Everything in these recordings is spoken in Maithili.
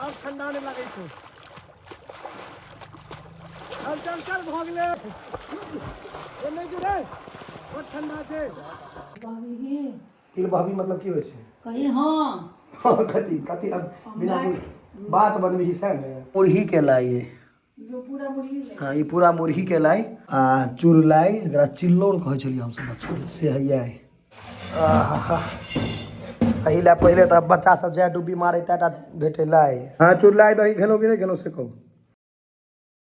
आब ठंडा नहि लागै छै। चल चल चल, भऽ गेलै। ए नहि जुड़े, बड़ ठंडा छै। बहबी। तिल बहबी मतलब की होइ छै? कही हँ। कथी कथी? अब बिना कोइ बात बनबी सएह ने। मुरही के लाई। जो पूरा मुरही ले। हाँ, ई पूरा मुरही के लाई आ चुरलाई, एकरा चिल्लौर कहै छलियै हमसब बच्चा से हैया। एहि लए पहिले तऽ बच्चा सब जाय डुब्बी मारे तै भेटै लाई। हाँ, चुरलाई दही खेलहुँ कि नहि खेलहुँ से कहू।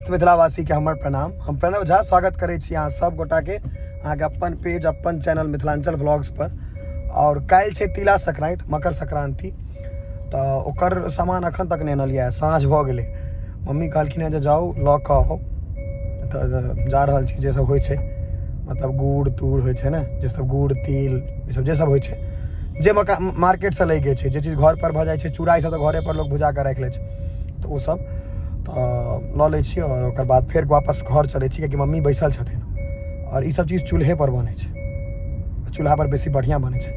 मिथिलावासी के हमर प्रणाम। हम प्रणव झा स्वागत करै छी अहाँ सब गोटाके अहाँके अपन पेज, अपन चैनल मिथिलांचल व्लॉग्स पर। और काल्हि छै तिला संक्रांति, मकर संक्रांति, तऽ ओकर सामान अखन तक नहि आनलियै। साँझ भऽ गेलै। मम्मी कहलखिन हेँ जे जाउ लऽ कऽ आउ, तऽ जा रहल छी। जे सब होइ छै, मतलब गुड़ तूड़ होइ छै ने, जे सब गुड़ तिल ई सब जे सब होइ छै, जे मका मार्केटसँ लैके छै, जे चीज घर पर भऽ जाइ छै, चूड़ा ई सब तऽ घरे पर लोक भुजा कऽ राखि लै छै, तऽ ओ सब तऽ लऽ लै छी आओर ओकर बाद फेर वापस घर चलै छी, कियाकि मम्मी बैसल छथिन। आओर ई सब चीज चूल्हे पर बनै छै, चूल्हा पर बेसी बढ़िआँ बनै छै।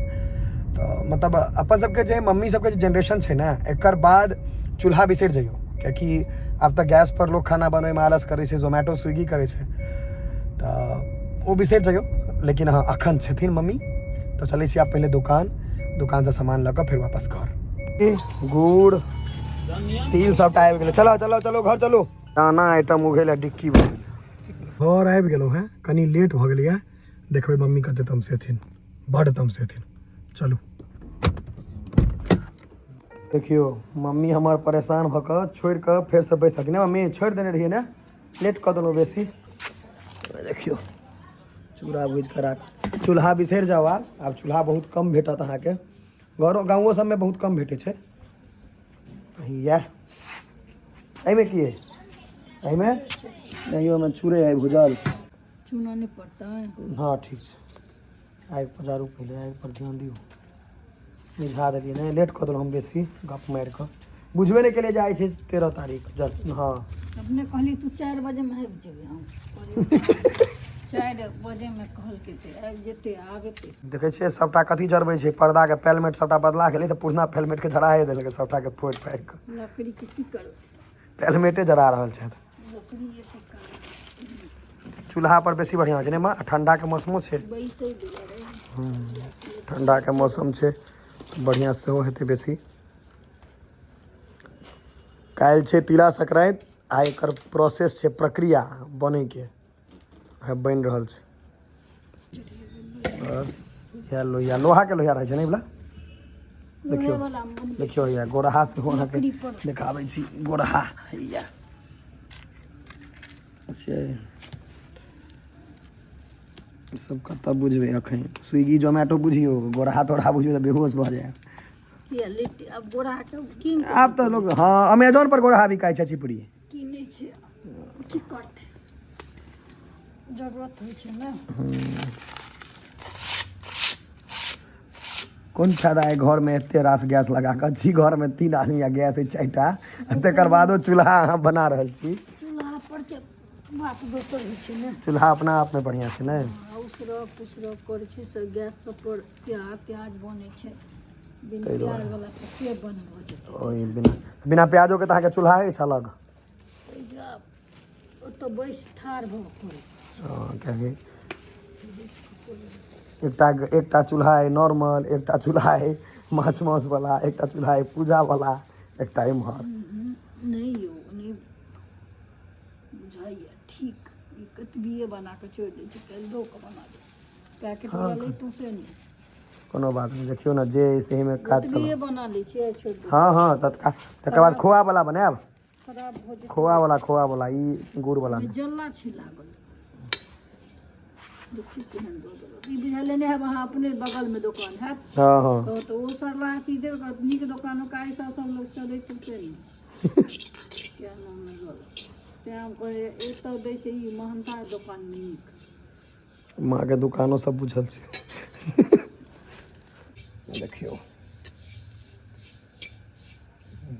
तऽ मतलब अपन सबके जे मम्मी सबके जे जेनरेशन छै ने, एकर बाद चूल्हा बिसरि जइयौ, कियाकि आब तऽ गैस पर लोक खाना बनबैमे आलस करै छै, जोमैटो स्विगी करै छै, तऽ ओ बिसरि जइयौ। लेकिन हँ, अखन छथिन मम्मी, तऽ चलै छी आब पहिले दोकान, दोकानसँ सामान लऽ कऽ फेर वापस घर। गुड़ तिल सबटा आबि गेलै। चलो चलो चलो, घर चलू। दाना आइटम उघै लए डिक्की भऽ गेलै। घर आबि गेलहुँ हेँ, कनि लेट भऽ गेलैए। देखबै मम्मी कते तमसेथिन, बड्ड तमसेथिन। चलू। देखियौ, मम्मी हमर परेशान भऽ कऽ छोड़ि कऽ फेरसँ बैसलखिन। ने मम्मी, छोड़ि देने रहियै ने, लेट कऽ देलहुँ बेसी। देखियौ, चूड़ा भूजि कऽ राख। चूल्हा बिसरि जाउ आब, आब चूल्हा बहुत कम भेटत अहाँके। घरो गाँवो सबमे बहुत कम भेटै छै। इएह एहिमे की अइ? एहिमे एहियोमे चूड़े अइ भुजल। चूना नहि पड़तै? हँ, ठीक छै। आगि पर जारू, पहिले आगि पर ध्यान दियौ। बुझा देलियै ने, लेट कऽ देलहुँ हम बेसी गप मारि कऽ। बुझबे नहि केलियै जे आइ छै 13 तारीख। हँ। अपने कहली तू 4 बजेमे आबि जेबै। हम 4 बजेमे कहलकै तऽ आबि जेतै, आब एतै। देखै छियै सबटा कथी जरबै छै? पर्दाके पेलमेट सबटा बदला गेलै तऽ पुरना पेलमेटके जराए देलकै सबटाके फोड़ि फाड़ि कऽ। लकड़ीके की करबै? पेलमेटे जरा रहल छथि। लकड़ीए पर काम। चूल्हा पर बेसी बढ़िआँ होइ छै ने माँ? ठंडाके मौसमो छै। बैसै दुआरे। ठंडाके मौसम छै, बढ़िआँ सेहो हेतै बेसी। काल्हि छै तिला संक्रांति आ एकर प्रोसेस छै, प्रक्रिया बनैके बनि रहल छै। बस इएह लोहिया, लोहाके लोहिया रहै छै ने ई वला। देखियौ। लोहेवला बनबै। देखियौ, हैया गोरहा सेहो अहाँके लकड़ी पर। देखाबै छी गोरहा। हैया से ई सब कतऽ बुझबै अखन? स्विगी जोमैटो बुझियौ, गोरहा तोरहा बुझियौ तऽ बेहोश भऽ जायब। किया लिट्टी आब गोराके कीन कऽ? आब तऽ लोक, हँ, अमेजोन पर गोरहा बिकाइ छै चिपरी। कीनै छै, की करतै? जरूरत होइ छै ने। कोन फायदा है घरमे एते रास गैस लगा कऽ छी? घरमे 3 आदमी आ गैस है 4टा, आ तकर बादो चूल्हा अहाँ बना रहल छी। चूल्हा पर के बात दोसर होइ छै ने। चूल्हा अपना आपमे बढ़िआँ छै ने। आ उसरग पुसरग करै छै से गैस सब पर प्याज त्याज बनै छै। बिन ताहि दुआरे। प्याज वाला तऽ के बनबऽ जेतै? ओहि बिना बिना प्याजोके तऽ अहाँके चूल्हा अछि अलग। ओतऽ बैस ठाढ़ भऽ कऽ। हँ, कियाकि एकटा एकटा चूल्हा अइ नॉर्मल, एकटा चूल्हा अइ माछ मांस वाला, एकटा चूल्हा अइ पूजा वाला, एकटा एम्हर। नहि यौ, नहि बुझाइए ठीक। ई कतबिए बना कऽ छोड़ि दै छै, काल्हि धो कऽ बना दे। पैकेट वाला लैतहुँ से नहि। कोनो बात नहि, देखियौ ने जे अइ सहीमे काज चला। ओतबिए बना लै छियै, छोड़ि दै। हँ हँ, तत्काल तकर बाद खोआ वाला बनायब। खराब भऽ जेतै। खोआ वाला, खोआ वाला, ई गुड़ वाला नहि। जल्ला छै लागल, देखियौ केहन दऽ देलक। ई बुझा लेने हैब अहाँ, अपने बगलमे दोकान हैत। हँ हँ। तऽ ओ सरलाहा चीज देब करत। नीक दोकान काज सब सब लोक चलैत से नहि क्या नाम नहि गलत। तेँ हम कहै एतऽ दै छै ई महन्था दोकानमे नीक। माँके दुकानो सब बुझल छै। देखियौ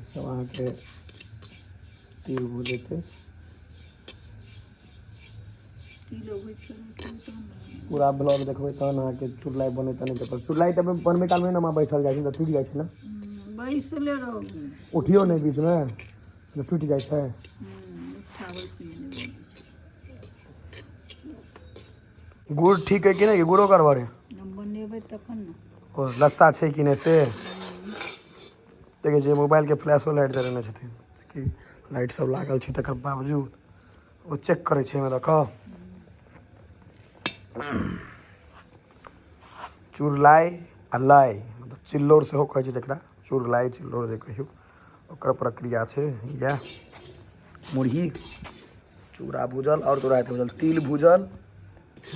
सब अहाँके तिल भुजेतै। तिलो भुजि कऽ राखियौ तहन ने। पूरा ब्लॉग देखबै तहन अहाँके चुरलाई बनै। तहन देखबै चुरलाई तऽ बनबै कालमे ने माँ बैठल जाइ छै तऽ टूटि जाइ छै ने। बैसले रहू। उठियो नहि बीचमे, टूटि जाइ छै। गुड़ ठीक है कि नहि? गुड़ो गड़बड़ है? बनेबै तखन ने। ओ लस्सा छै कि नहि से देखै छियै। मोबाइलके फ्लैशो लाइट जरेने छथिन कि लाइट सब लागल छै, तकर बावजूद ओ चेक करै छै एहिमे दऽ कऽ। चुरलाइ आ लाइ, मतलब चिल्लौर सेहो कहै छै जकरा, चुरलाइ चिल्लौर जे कहियौ, ओकर प्रक्रिया छै इएह। मुरही चूड़ा भूजल आओर तोरा भूजल तिल भूजल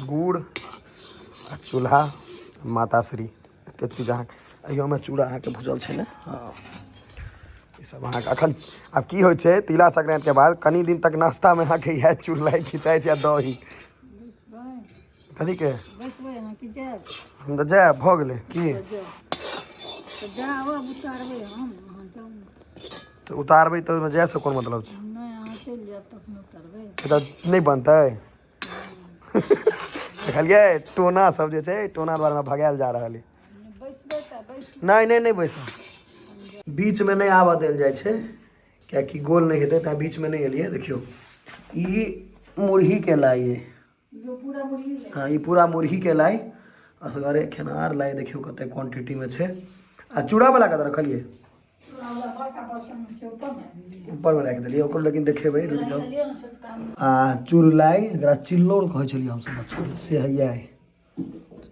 गुड़ आ चूल्हा माताश्री एते चीज अहाँके अहियोमे चूड़ा अहाँके भूजल छै ने। हँ, ई सब अहाँके अखन आब की होइ छै, तिला संक्रान्तिके बाद कनि दिन तक नाश्तामे अहाँके इएह चूड़लाइ खिचाइ छै आ दही। कथीके हम तऽ जायब, भऽ गेलै की तऽ उतारबै तऽ ओहिमे जायसँ कोन मतलब छै? तऽ नहि बनतै। देखलियै, टोना सब जे छै, टोना द्वारा भगायल जा रहल है। नहि नहि नहि बैसब, बीचमे नहि आबऽ देल जाइ छै, कियाकि गोल नहि हेतै, तैँ बीचमे नहि एलियै। देखियौ, ई मुरहीके लाइ अइ। हँ, ई पूरा मुरहीके लाइ, असगरे खेनार लाइ। देखियौ कते क्वांटिटीमे छै। आ चूड़ावला कतऽ रखलियै? ऊपरमे राखि देलियै ओकर, लेकिन देखेबै, रुकि जाउ। आ चूड़लाइ, एकरा चिल्लौर कहै छलियै हमसभ बच्चामे, से हैया अइ।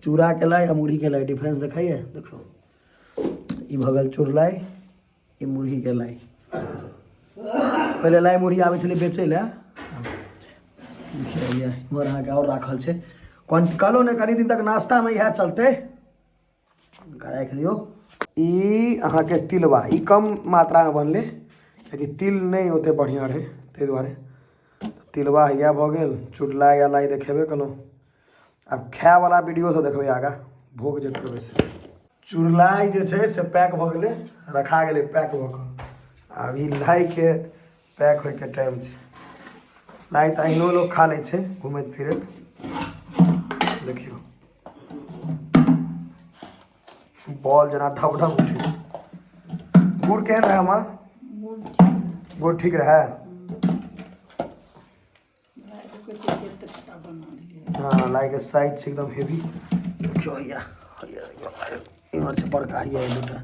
चूड़ाके लाइ आ मुरहीके लाइ डिफरेंस देखाइए। देखियौ, ई भऽ गेल चूड़लाइ, ई मुरहीके लाइ। पहिले लाइ मुरही आबै छलै बेचै लए। देखियौ, इम्हर अहाँके आओर राखल छै। कहलहुँ ने, कनि दिन तक नाश्तामे इएह चलतै। हुनका राखि दियौ। ई अहाँके तिलबा, ई कम मात्रामे बनलै, कियाकि तिल नहि ओते बढ़िआँ रहै, ताहि दुआरे तिलबा इएह भऽ गेल। चुड़लाइ या लाइ देखेबे केलहुँ। आब खायवला वीडियो सब देखबै आगाँ, भोग जे करबै से। चुड़लाइ जे छै से पैक भऽ गेलै, रखा गेलै पैक भऽ कऽ। आब ई लाइके पैक होइके टाइम छै। लाइ तऽ अहिनो लोक खा लै छै घुमैत फिरैत। देखियौ, बॉल जेना ढब ढब उठै छै। गुड़ केहन रहै माँ? गुड़ ठीक रहै? हँ, लाइके साइज छै एकदम हेवी। देखियौ, हैया हैया इम्हर छै बड़का, हैया दूटा।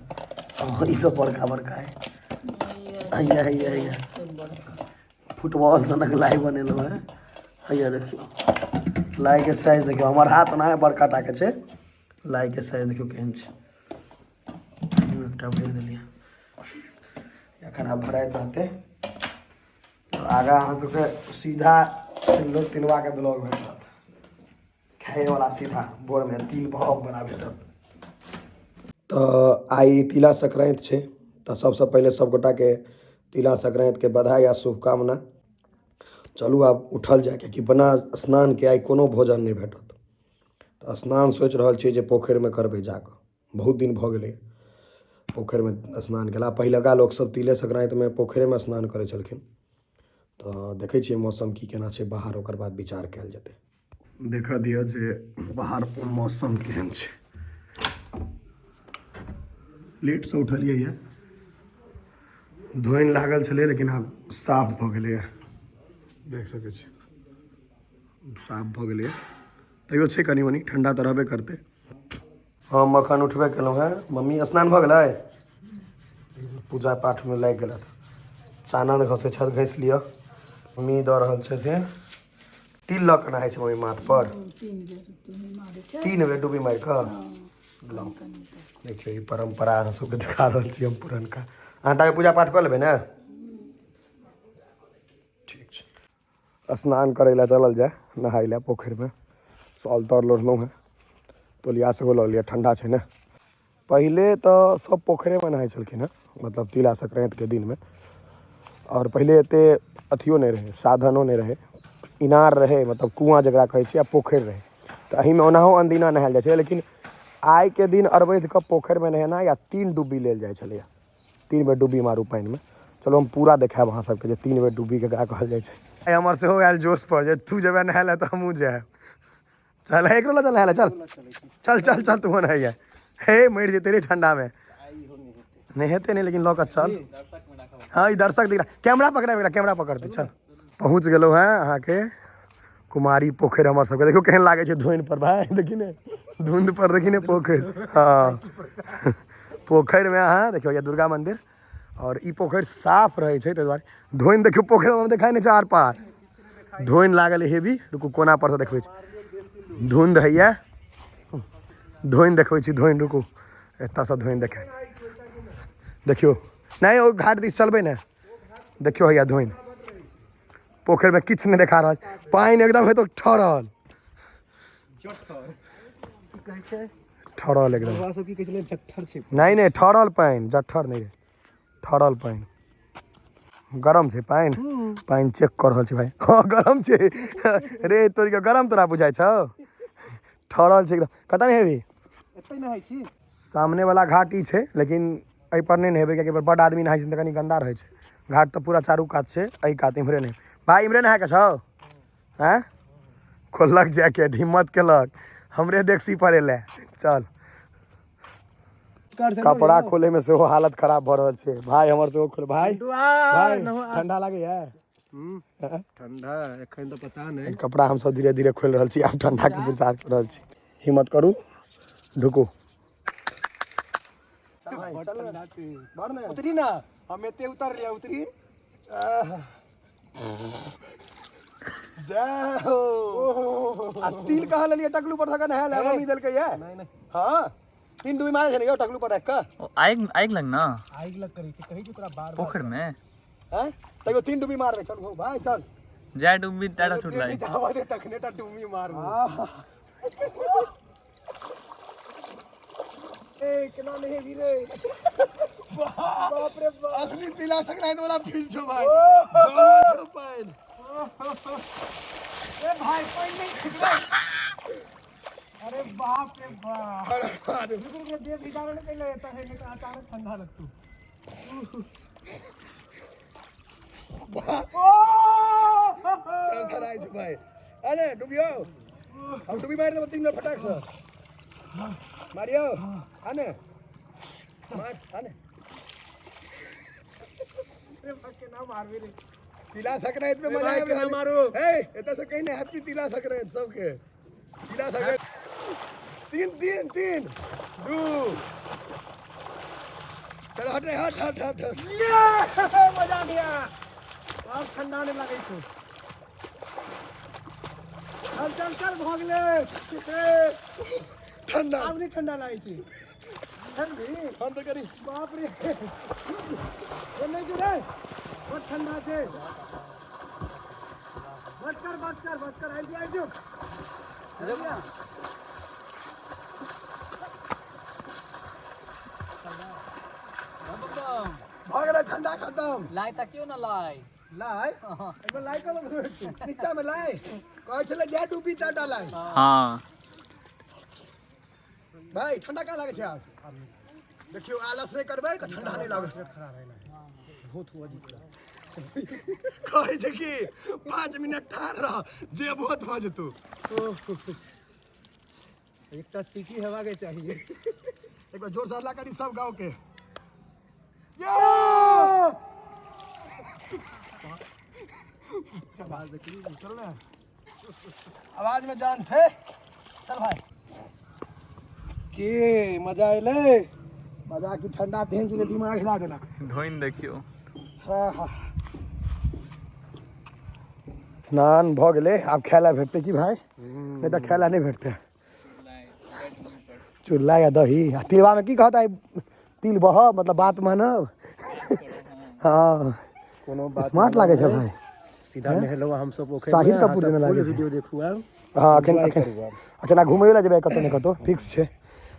हँ, ई सब बड़का बड़का है। हैया हैया हैया फुटबॉल सनक लाइ बनेलहुँ हेँ। हैया देखियौ, लाइके साइज देखियौ। हमर हाथ ओना बड़का टाके छै। लाइके साइज देखियौ केहन छै। एकटा भरि देलियै, एखन आब भराइत रहतै। आगाँ अहाँ सबके सीधा तिलवाके ब्लॉग भेटत, खाइवला सीधा भोरमे तिल बला भेटत। तऽ आइ तिला संक्रान्ति छै, तऽ सबसँ पहिले सब गोटाके तिला संक्रान्तिके बधाई आ शुभकामना। चलू आब उठल जाय, कियाकि बिना स्नानके आइ कोनो भोजन नहि भेटत। तऽ स्नान सोचि रहल छी जे पोखरिमे करबै जाकऽ। बहुत दिन भऽ गेलै पोखरिमे स्नान केला। पहिलुका लोकसभ तिले संक्रान्तिमे पोखरिमे स्नान करै छलखिन। तऽ देखै छियै मौसम की केना छै बाहर, ओकर बाद विचार कयल जेतै। देखऽ दिअ जे बाहर मौसम केहन छै। लेटसँ उठलियै यऽ, धोनि लागल छलै, लेकिन आब साफ भऽ गेलैए। देख सकै छी, साफ भऽ गेलैए। तैयो छै कनि मनि ठण्डा तऽ रहबे करतै। हम अखन उठबे केलहुँ हेँ। मम्मी, स्नान भऽ गेलै? पूजा पाठमे लागि गेलथि। चानन घसै छथि, घसि लिअ। मम्मी दऽ रहल छथिन। तिल लऽ कऽ नहाइ छै मम्मी माथ पर? 3 बेर डुबी मारि कऽ। देखियौ, ई परम्परा अहाँ सबके देखा रहल छी हम पुरनका। अहाँ ताके पूजा पाठ कऽ लेबै ने? ठीक छै, स्नान करै लए चलल जाय, नहाय लए पोखरिमे। सॉल तर लोढ़लहुँ हेँ, तौलिया सेहो लऽ लिअ, ठण्डा छै ने। पहिले तऽ सब पोखरिमे नहाइ छलखिन हेँ, मतलब तिला संक्रान्तिके दिनमे। आओर पहिले एते अथियो नहि रहै, साधनो नहि रहै। इनार रहै, मतलब कुआँ जकरा कहै छियै, आ पोखरि रहै। तऽ एहिमे ओनाहो अनदिना नहायल जाइ छलै, लेकिन आइके दिन अरवैध कऽ पोखरिमे नहेनाइ आ 3 डुब्बी लेल जाइ छलैए। 3 बेर डुब्बी मारू पानिमे। चलू, हम पूरा देखायब अहाँ सबके जे 3 बेर डुब्बी केकरा कहल जाइ छै। आइ हमर सेहो आयल जोश पर जे तू जेबे नहाय लए तऽ हमहूँ जायब। चल, एकरो लऽ चल नहाय लए। चल चल चल चल, तू नहाइए। हे, मरि जेतै रे ठण्डामे। नहेते नहि, लेकिन लऽ कऽ चल। हाँ, ई दर्शक दिख रहा, कैमरा पकड़ा, मेरा कैमरा पकड़ते। चल, पहुँच गेलहुँ हेँ अहाँके कुमारी पोखरि। हमर सबके देखियौ केहन लागै छै धुनि पर भाय। देखी ने धुंध पर, देखी ने पोखरि। हाँ, पोखरिमे अहाँ देखियौ, ये दुर्गा मंदिर और ई पोखरि साफ रहै छै, ताहि दुआरे धोनि देखियौ पोखरिमे देखाइ नहि छै, आर पार धोनि लागल हेवी। रुकू, कोना पर से देखबै छी। धुंध होइए, धोनि देखबै छी, धोनि। रुकू, एतऽसँ धोनि देखाय देखियौ। नहि, ओ घाट दिस चलबै ने। देखियौ, हैया धोनि। पोखरिमे किछु नहि देखा रहल, पानि एकदम हेतौ ठहरल ठहरल एकदम। सब की कहै छलै, जट्ठर छै? नहि नहि, ठहरल पानि, जट्ठर नहि रहै, ठहरल पानि। गरम छै पानि। पानि चेक कऽ रहल छी भाइ। हँ, गरम छै रे तोरी के। गरम तोरा बुझाइ छौ? ठहरल छै एकदम। कतऽ नहेबही? एतै नहाइ छी। सामने वाला घाट ई छै, लेकिन एहि पर नहि नहेबै, कियाकि एहि पर बड्ड आदमी नहाइ छै तऽ कनि गन्दा रहै छै। घाट तऽ पूरा चारू कात छै, एहि कात इम्हरे नहि। भाइ, इम्हरे नहायके छौ? आँय, खोललक जैकेट, हिम्मत केलक हमरे देखसी पर एलै। चल, कपड़ा खोले में सेहो हालत खराब भऽ रहल छै भाय हमर। सेहो खोल भाय। भाय, ठंडा लागैया? ठंडा एखन तऽ पता नहि। कपड़ा हमसब धीरे धीरे खोलि रहल छी। आब ठंडा के प्रसार कऽ रहल छी। हिम्मत करू, ढुकू। चल भाइ, चल ने। बढ़ ने। उतरी ना, हम एते उतर लिया, उतरी। आह। जय हो। आ तिल कहाँ लेलियै? टकलू पर धऽ नहायल है, मम्मी देलकै ये। नहि नहि। हाँ, तीन डुबी मारै छै ने यौ टकलू पर राखि कऽ। आगि आगि लग ना। आगि लग करै छै, कहै छै तोरा बार बार। पोखरि में। हैं, तैयो तीन डुबी मारबै। चल हो भाइ, चल। जाय डूबी टाटा छूट लाई। जावा दे, तखने टा डुबी मारबो। आह। ए, केना नहेबी रे? बाप रे बाप! असली तिला संक्रांति वाला फील छौ भाइ, जमल छौ पानि। ए भाई, पानि नहि छिकलै। अरे बाप रे बाप! अरे अरे! रुक रुक, देह भिजावे नहीं पहले एता है, नहीं तो अचानक ठंडा लगतू। थरथराइ छै भाइ। अरे डुबियो, हम डुबी मारि देबो 3 बेर फटाक से। मारियो, आने मार, आने। अरे भाई, केना मारबे रे? तिला संक्रांति में ए मजा भाई, आबि केना रहल। मारू? ए, एतऽ से कहीं हैप्पी तिला संक्रांति सबके। तिला संक्रांति। तीन, तीन, तीन, दू, चलो, हट रे, हट हट हट हट। ये मजा आ गया, अब ठंडा नहीं लगे छौ। चल चल चल, भऽ गेलै। ठंडा। आब नहि ठंडा लागै छै। ठंडी। हम तऽ करी। बाप रे, ओ नहि जुड़े, बहुत ठंडा छै। बस कर, बस कर, बस कर। आबि जो, आबि जो। आबि जा। भऽ गेलै ठंडा खतम। लाइ तकियो ना, लाइ। लाइ, एकबार लाइ कऽ लग। नीचा में लाइ कहै छलै, जाय डूबी टाटा लाइ। हाँ। भाइ, ठंडा कहाँ लागै छै आब? देखियौ, आलस नहि करबै तऽ ठंडा नहि लागत। बहुत हुआ जी पूरा। कहै छै कि 5 मिनट ठाढ़ रह, देह बहुत भऽ जेतौ। एकटा सीटी हेबाके चाहिए। एक बार जोर से हल्ला करी सब गाँव के। चल ने, आवाज में जान छै। चल भाई। के मजा एलै? मजा की, ठंडा तेहन छै जे दिमाग हिला देलक। धोइन देखियौ। हाँ हाँ, स्नान भऽ गेलै, आब खाय लए भेटतै की भाय? नहि तऽ खाय लए नहि भेटतै। चूल्हा या दही आ तिलबामे की कहता? तिल बह, मतलब बात मानब। हाँ। कोनो बात। स्मार्ट लागै छै भाय। सीधा नहेलहुँ हमसब पोखरि। साहिल कपूर जेना लागै छै। वीडियो देखू आब। हाँ, एखन Enjoy एखन करू आब। एखन आब घुमैयो लए जेबै कतौ ने कतौ, फिक्स छै।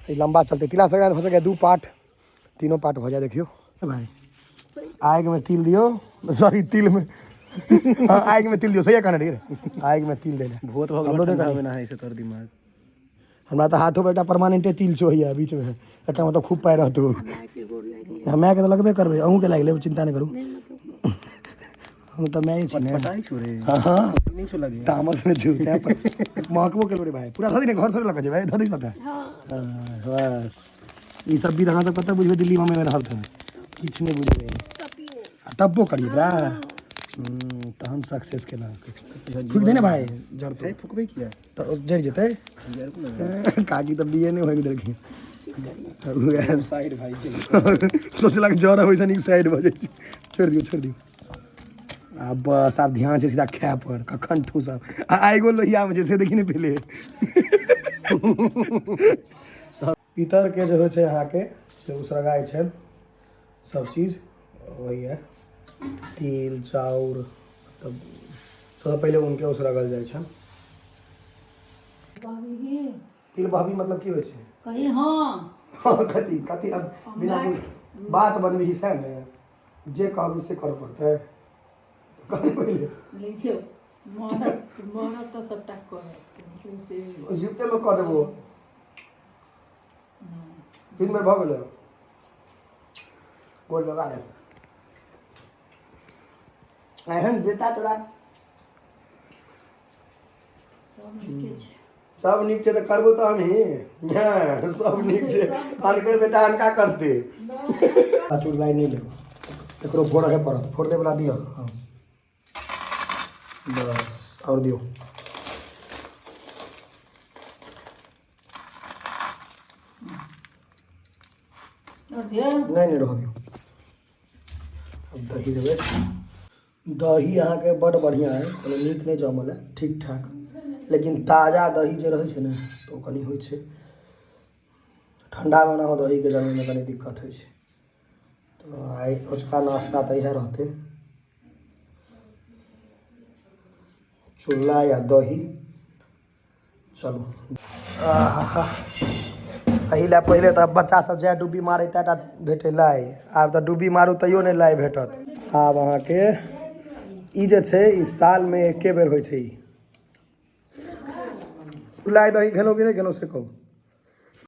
ई लम्बा चलतै तिला संक्रांति, भऽ सकैए दू पार्ट, तीनो पार्ट भऽ जाय। देखियौ भाय, आगिमे तिल दियौ, सॉरी, तिलमे, हाँ, आगिमे तिल दियौ। सही कहने रहियै रे, आगिमे तिल दै लए। भोत भऽ हमरो गेलो। देख। ठंडा मे नहाय से तोहर दिमाग। हमरा तऽ हाथो पर एकटा परमानेंटे तिल छौ होइए बीचमे, एकर मतलब खूब पाइ रहतौ। मायके गोर लागि गेल। मायके तऽ लगबे करबै, अहूँके लागि लेब, चिन्ता नहि करू। नहि मतलब। हम तऽ माय छी ने। पटाइ छौ रे? हाँ। नहि छौ लगे। तामस में छु, तैं पर महकबो केलौ रे भाई। पूरा धऽ दी ने, घर थोड़े लऽ कऽ जेबै, धऽ दी सबटा। हाँ। हाँ, बस। ई सब विध अहाँ सब कतऽ बुझबै? दिल्ली बम्बई में रहब तऽ। किछु नहि बुझबै आ तब्बो करियै एकरा। तहन सक्सेस केलक। फूक दे ने भाय, जरतौ। फुकबै किया? तऽ जरि जेतै। काकी तऽ बीए नहि होइके देलखिन। साइड भाई। सोचलक जर होइ नीक साइड भऽ जाइ छै। छोड़ि दियौ, छोड़ि दियौ। आ बस आब ध्यान छै सीधा खाय पर, कखन ठूसब। आ आइगो लोहियामे छै से देखी ने पहिले। पितरके जे होइ छै अहाँके से उसरगाइ छै सब चीज होइए, तिल चाउर, तब सबसँ पहिले हुनके उसरगल जाइ छनि। तिल बहबी मतलब की होइ छै? कही हँ। कथी कथी? अब बिना बात बनबी सएह ने, जे कहबी से करऽ पड़तै। तऽ कहने पहिले। देखियौ, मरत मरत तऽ सबटा करत से। जीवतेमे कऽ देबो। 3 बेर भऽ गेलै। गोड़ लगा ले। एहन बेटा तोरा। सब नीके छै। सब नीक छै तऽ करबो तऽ हमही। हँ, सब नीक छै, अनकर बेटा अनका करतै। चूड़ लाइ नहि लेब, एकरो फोड़हे पड़त। फोड़ देवला दिअ। हँ, बस, आओर दियौ। आओर दियौ? नहि नहि, रहऽ दियौ। आब दही देबै। दही अहाँके बड्ड बढ़िआँ हइ, कोनो नीक नहि जमल हइ, ठीक ठाक, लेकिन ताजा दही जे रहै छै ने तऽ ओ कनि होइ छै। ठण्डामे ओनाहो दहीके जमैमे कनि दिक्कत होइ छै। तऽ आइ अजुका नाश्ता तऽ इएह रहतै, चूड़ा या दही। चलू। आहा, एहि लए पहिले तऽ बच्चा सब जाय डुब्बी मारै तै टा भेटै लाइ। आब तऽ डुब्बी मारू तैयो नहि लाइ भेटत। आब अहाँके ई जे छै, ई सालमे एके बेर होइ छै। ई लाइ दही खेलहुँ कि नहि खेलहुँ से कहू।